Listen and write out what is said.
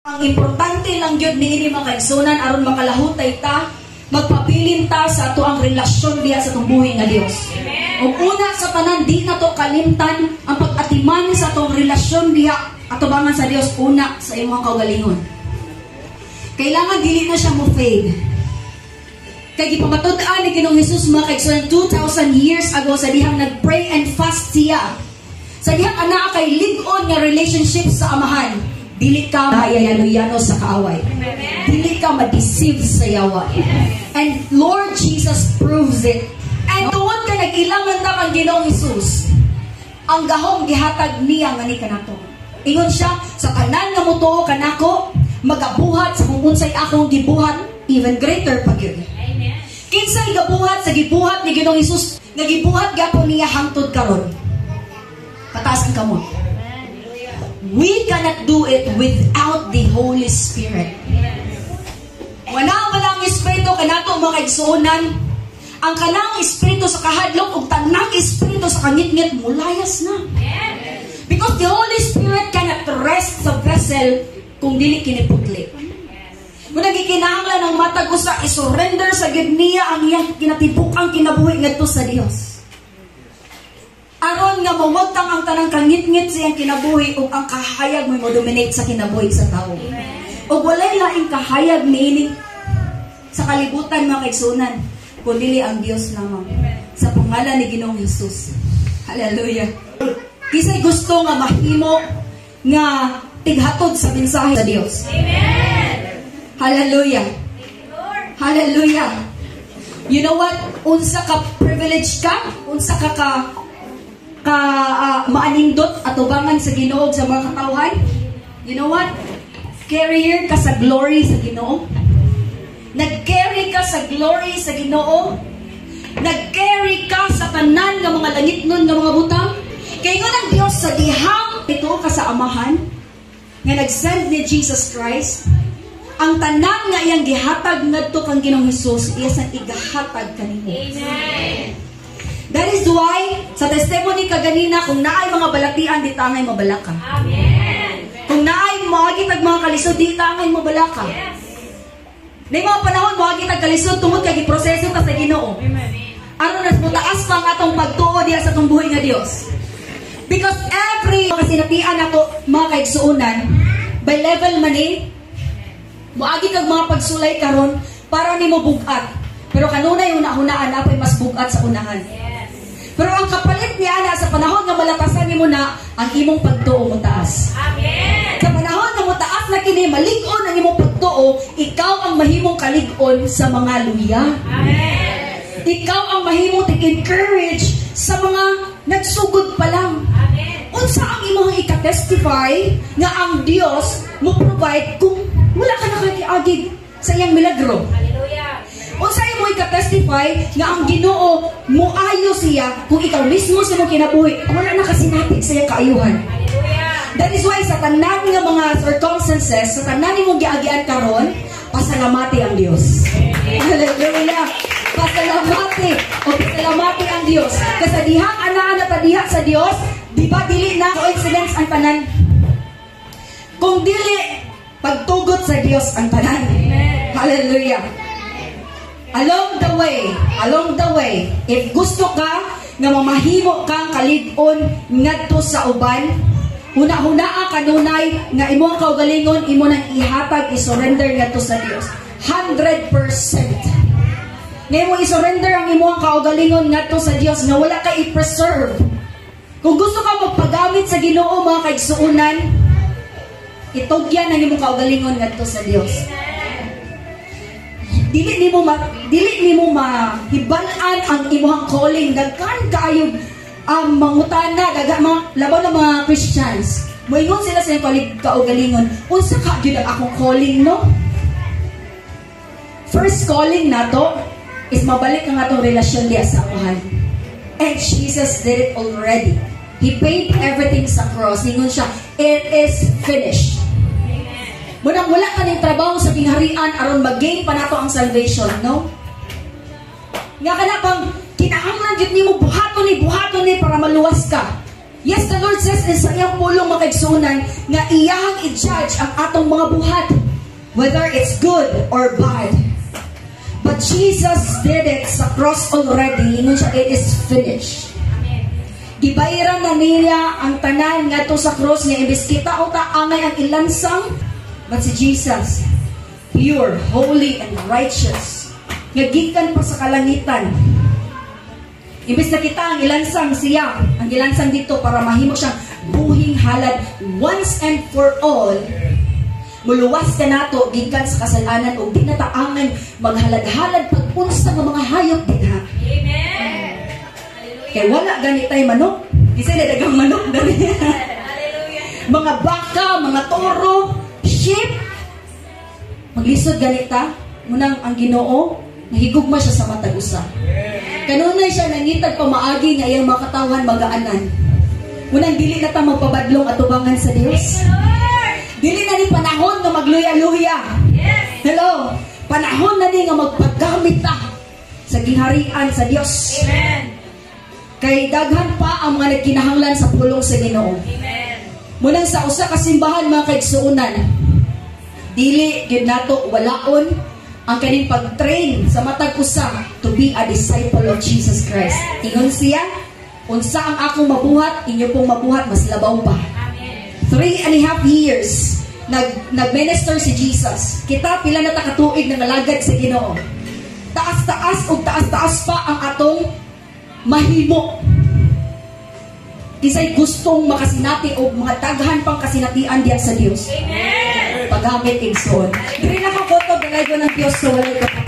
Ang importante lang gyud niini, mga kaigsunan, aron makalahutay ta, magpabilin ta sa ato ang relasyon diha sa atong buhi nga Dios. Ug una sa tanan, di nato kalimtan ang pag-atiman sa atong relasyon diha atubangan sa Dios, una sa imong kaugalingon. Kailangan dili na siya mo fade. Kay gipamatud-an ni Ginoong Hesus, mga kaigsunan, 2,000 years ago sa dihang nag-pray and fast siya. Sa dihang anaa kay lig-on nga relationship sa Amahan, dili ka mayano-yano sa kaaway. Dili ka ma-deceive sa yawa. And Lord Jesus proves it. And tungod kay nag-ilangan ta kang Ginoong Hesus, ang gahom gihatag niya nga ni kanato. Ingon siya, "Sa tanan nga motuo kanako, magabuhat sa kung unsay akong gibuhat, even greater pa gyud." Kinsay gabuhat sa gibuhat ni Ginoong Hesus nga gibuhat gyapon niya hangtod karon? Pataas ang kamot. We cannot do it without the Holy Spirit. Wala wala ang Espiritu kanato, mga kaigsuonan. Ang kanang espiritu sa kahadlok ug tanang espiritu sa kangitngit mulayas na. Because the Holy Spirit cannot rest sa vessel kung dili kini putli. Kung nagikinahanglan ang matag usa, isurrender sa gyud niya ang iyang kinatibuk-ang kinabuhi ngadto sa Dios. Aron nga mawagtang ang tanang kangitngit sa iyang kinabuhi ug ang kahayag mo dominate sa kinabuhi sa tao. Ug walay laing kahayag niini sa kalibutan, mga kaigsunan, kundi ang Dios lamang. Sa pangalan ni Ginoong Hesus. Hallelujah. Kinsay gusto nga mahimo nga tighatod sa mensahe sa Dios? Amen. Hallelujah. Hallelujah. You know what? Unsa ka privilege ka? Unsa ka ka ka maanindot atubangan sa Ginoo sa mga katawhan? You know what? Carrier ka sa glory sa Ginoo. Nag-carry ka sa glory sa Ginoo. Nag-carry ka sa tanan nga mga langitnon nga mga butang. Kay ingon ang Dios, sa dihang ito ka sa Amahan nga nag-send ni Jesus Christ, ang tanan nga iyang gihatag ngadto kang Ginoong Hesus, iya sang igahatag kanimo. Amen. That is why sa testimony kaganina, kung naay mga balatian, di ta angay mabalaka. Amen. Kung naay moagi tag mga kalisod, di ta angay mabalaka. Nay mga panahon moagi tag kalisod tungod kay giproseso ta sa Ginoo. Aron nas motaas pa ang atong pagtuo diha sa atong buhi nga Dios. Because every kasinatian nato, mga kaigsuonan, by level man eh, moagi kag mga pagsulay karon para nimo bugat. Pero kanunay una-hunaan apay mas bugat sa unahan. Pero ang kapalit niya ana, sa panahon nga malatasan nimo na, ang imong pagtuo mo taas. Amen. Sa panahon nga motaas na kini, malig-on ang imong pagtuo, ikaw ang mahimong kalig-on sa mga luya. Amen. Ikaw ang mahimong encourage sa mga nagsugod pa lang. Amen. Unsa ang imong ika-testify nga ang Dios mo provide kung wala ka nakakiagig sa iyang milagro? Hallelujah. Unsa imo ika-testify nga ang Ginoo moayo siya kung ikaw mismo sa imong kinabuhi wala na kasinati sa iyang kaayuhan? Hallelujah. That is why sa tanan nga mga circumstances, sa tanan nimong giagian karon, pasalamati ang Dios. Hallelujah. Pasalamati o pasalamati ang Dios. Kasi dihang anaa na ta diha sa Dios, di ba dili na coincidence ang tanan? Kung dili pagtugot sa Dios ang tanan. Hallelujah. Along the way, if gusto ka nga mamahimo kang kalig-on ngadto sa uban, huna-hunaa kanunay nga imo ang kaugalingon imo nang ihatag, i-surrender ngadto sa Dios. 100%. Nga imo i-surrender ang imong kaugalingon ngadto sa Dios nga wala ka i-preserve. Kung gusto ka magpagamit sa Ginoo, mga kaigsuonan, itugyan ang imong kaugalingon ngadto sa Dios. Dili nimo mahibal-an ang imong calling. Daghan kaayo ang mangutana, daga mga labaw na mga Christians. Moingon sila sa inyong kaugalingon, "Unsa ka gyud ang akong calling, no?" First calling nato is mabalik ang atong relasyon diya sa Amahan. And Jesus did it already. He paid everything sa cross. Ningon siya, "It is finished." Munang wala ka ning trabaho sa gingharian aron mag-gain pa nato ang salvation, no? Nga kana pang kinahanglan gyud nimo buhaton ni para maluwas ka. Yes, the Lord says in sa iyang pulong, mga kaigsuonan, nga iyahang i-judge ang atong mga buhat, whether it's good or bad. But Jesus did it sa cross already. Ingon siya, "It is finished." Amen. Gibayaran na niya ang tanan ngadto sa cross nga imbes kita o ta angay ang ilansang, but si Jesus, pure, holy, and righteous, nga gikan pa sa kalangitan. Imbes na kita ang ilansang, siya ang ilansang dito para mahimo siyang buhing halad once and for all. Muluwas ka nato gikan sa kasalanan ug di na ta angay maghalad-halad pag-unsa nga mga hayop dinha. Amen. Hallelujah. Kay wala gani tay manok. Kinsa na dagang manok dali? Hallelujah. Mga baka, mga toro, sheep. Maglisod ganita, munang ang Ginoo, nahigugma siya sa matag usa. Kanunay siya nangitag pamaagi nga iyang mga katawhan magaanan. Munang dili na ta magpabadlong atubangan sa Dios. Thank you, Lord. Dili na ni panahon nga magluya-luya. Yes. Hello? Panahon na ni nga magpagamit ta sa gingharian sa Dios. Amen. Kay daghan pa ang mga nagkinahanglan sa pulong sa Ginoo. Amen. Munang sa usa ka simbahan, mga kaigsuonan, dili gyud nato walaon ang kaning pag-train sa matag usa to be a disciple of Jesus Christ. Ingon siya, "Unsa ang akong mabuhat, inyo pong mabuhat mas labaw pa." Amen. 3.5 years nag-minister si Jesus. Kita, pila na ta katuig na nalagad sa Ginoo? Taas-taas ug taas-taas pa ang atong mahimo. Kinsay gustong makasinati og mga daghan pang kasinatian diya sa Dios? Amen. Paggamit, igsoon. Diri na ko kotob, dalay ko ng Diyos sa walay kapatagan.